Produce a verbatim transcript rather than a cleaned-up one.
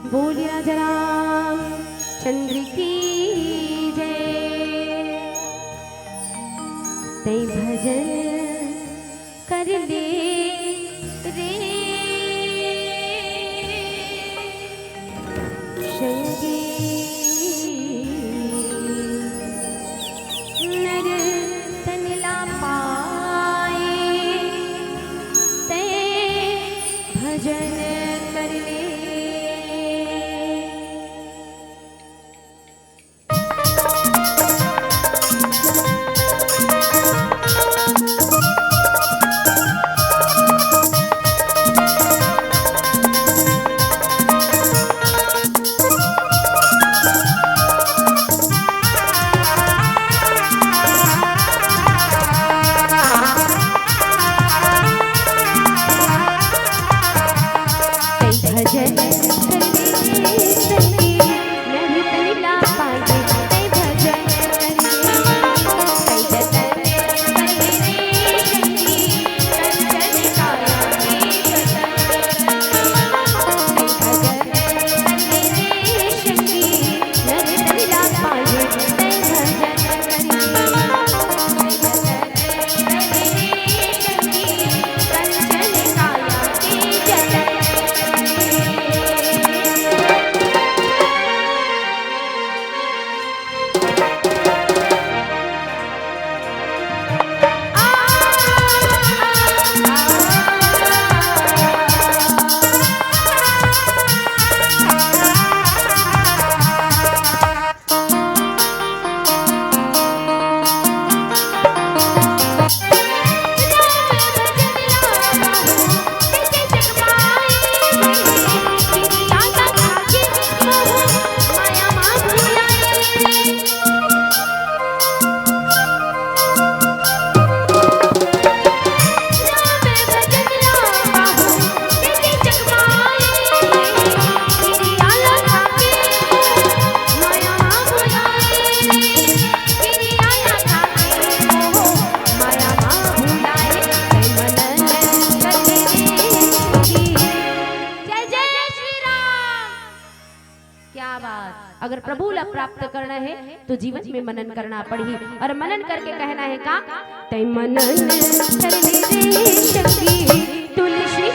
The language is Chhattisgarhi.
बोलिए राजा रामचंद्र की जय। तैं भजन कर ले रे संगी, नर तन ला पाए, तैं भजन कर ले। जय जय श्री राम। क्या बात। अगर प्रभु ला प्राप्त करना है तो जीवन में मनन करना पड़ही। और मनन करके कहना है का? तैं मनन कर ले रे सखी, तुलसी